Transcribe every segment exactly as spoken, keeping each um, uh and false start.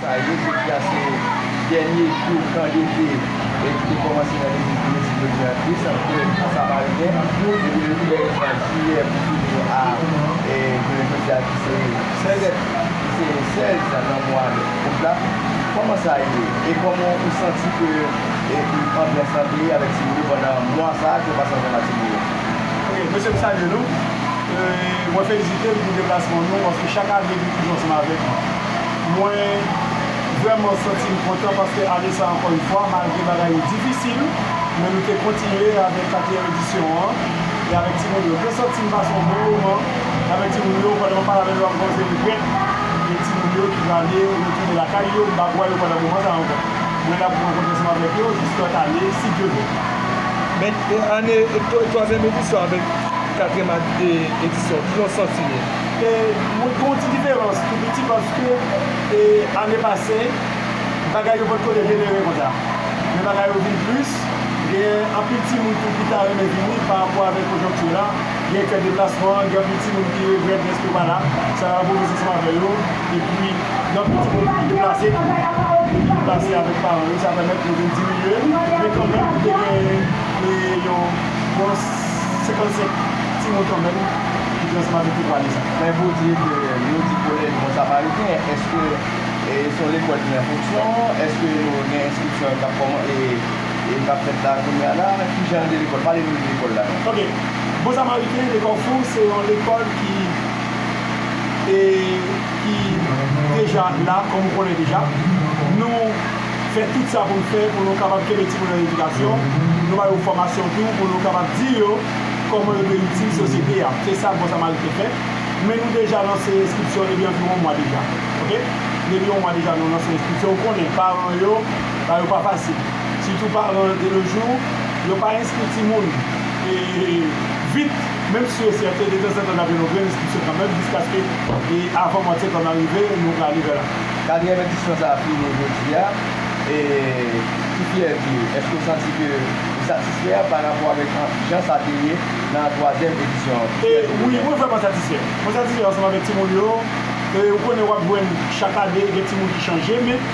Sa ye, jodi a se dènye jou kan dete, e, ki te kòmanse nan legliz Dominiken Jezikri Kris, antre an Samariten, depi le trèz jiyè pou fini a, e, jounen jodi a ki se sèz, ki se sèz nan mwa out la. Kòman sa ye? E kòman ou santi ke, e, anbyans lan te ye avèk timoun yo pandan mwa sa a ke w pase ansanm ak timoun yo? Ok, mesye, m salye nou. E, mwen felisite nou pou deplasman nou, paske chak ane nou toujou ansanm avèk nou. Mwen vrèman santi m kontan paske ane sa a, ankò yon fwa, malgre bagay yo difisil, men nou te kontinye avèk katriyèm edisyon an, e avèk timoun yo. Mwen santi m pase yon bon moman avèk timoun yo, pandan m ap pale avèk yo, m ap panse regrèt, e timoun yo ki prale retounen lakay yo, m pa wè yo pandan moman sa a ankò. Mwen la pou rankontre ansanm avèk yo jis lòt ane, si Dye vle. Men, e, ane, e, twa-, twazyèm edisyon avèk katriyèm ad-, e, edisyon, kijan w santi l ye? E, mwen gen yon ti diferans tou piti paske, e, ane pase, bagay yo potko dejenere konsa. Men bagay yo vin plis, gen anpil timoun tou ki ta renmen vini pa rapò avèk konjonkti la. Gen fè deplasman, gen anpil timoun ki regrèt dèske yo pa la. Sa yo pwofese ansanm avè yo. Epi, gen anpil timoun ki deplase tou. Ki deplase avèk paran yo, sa pèmèt nou vin diminye. Men kanmenm, te gen, e, yon, yon senkannsenk timoun kanmenm ki te ansanm avèk nou pou ane sa. Men pou di ke nou di kolèj Bon Samariten, èske, e, se yon lekòl ki an fonksyon? Èske nou gen enskripsyon k ap kòman-, e, e k ap fèt la kounye a la? Kijan de lekòl? Pale nou de lekòl la non. Ok. Bon Samariten de Kafou se yon lekòl ki, e, ki deja la, kòm ou konnen deja. Nou fè tout sa pou n fè pou nou kapab kenbe timoun an edikasyon. Nou ba yo fòmasyon tou pou nou kapab di yo kòman yo dwe itil sosyete a. Se sa Bon Samariten fè. Men nou deja lanse enskripsyon depi anviwon yon mwa deja. Ok? Depi yon mwa deja nou lanse enskripsyon. Ou konnen, paran yo, ba yo pa fasil. Sitou paran de nos jours, yo pa enskri timoun, e, vit, menm si yo sèten, detanzantan n ap jwenn yon grenn enskripsyon kanmenm, jiskaske, e, avan mwa septanm nan rive, nou prale vè la. Katriyèm edisyon sa a fini jodi a, e, ki fyète, èske w santi ke ou satisfè pa rapò avèk jan sa te ye nan twazyèm edisyon an? E, wi, mwen vrèman satisfè. Mwen satisfè ansanm avèk timoun yo. E, ou konnen w ap jwenn chak ane gen timoun ki chanje, men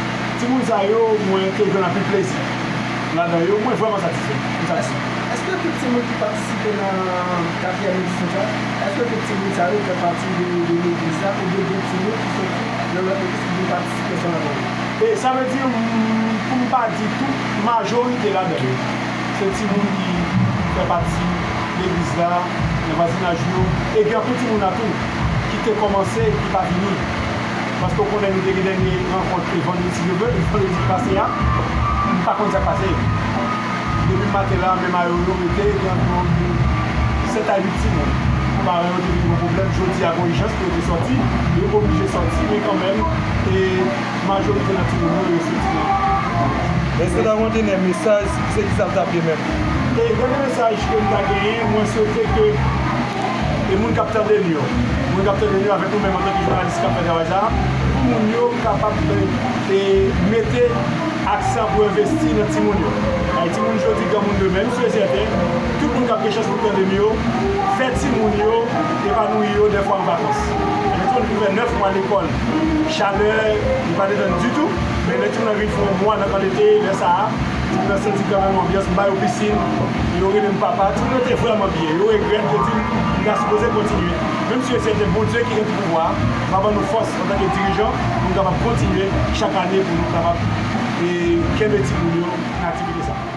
timoun sa yo, mwen te jwenn anpil plezi ladan yo. Mwen vrèman satisfè. Mwen satisfè. Èske tout timoun ki patisipe nan katriyèm edisyon sa, èske tout timoun sa yo fè pati de, de legliz la, oubyen gen timoun ki soti nan lòt legliz ki vin patisipe ansanm avè nou? E sa vle di, m, pou m pa di tout, majorite ladan yo, se timoun ki fè pati legliz la, nan vwazinaj yo, e gen anpil timoun la tou ki te kòmanse, ki pa vini. Paske w konnen nou te gen dènye rankont vandredi, si Dye vle, vandredi ki pase a, m pa konn sa k pase. Depi maten la, menm a yo, yo rete, gen anviwon sèt a uit timoun. Paran yo te vin gen pwoblèm, jodi a gen ijans pou yo te sòti, yo oblije sòti, men kanmenm, e majorite nan timoun yo, yo soti nan. Èske w ta gen yon dènye mesaj, se kisa l t ap ye menm? E dènye mesaj ke m ta genyen, mwen swete ke, e moun k ap tande n yo, moun k ap tande n yo avèk nou menm antanke jounalis k ap fè travay sa a, pou moun yo kapab, e, mete aksan pou envesti nan timoun yo. Ay, timoun jodi, granmoun demen, m si e sèten, tout moun k ap gen chans pou tande m yo, fè timoun yo epanoui yo dèfwa an vakans. Lè timoun fin fè nèf mwa lekòl, chalè, li pa detann ditou, men lè timoun nan vin fè yon mwa nan kan dete, lè sa a, timoun nan santi kanmenm anbyans, m ba yo pisin, yo rele m papa, timoun yo te vrèman byen, yo regrèt, yo di m, m ta sipoze kontinye. Men m si e sèten, Bondye ki gen tout pouvwa a va ban nou fòs antanke dirijan pou nou kapab kontinye chak ane pou nou kapab, e, kenbe timoun yo nan aktivite sa.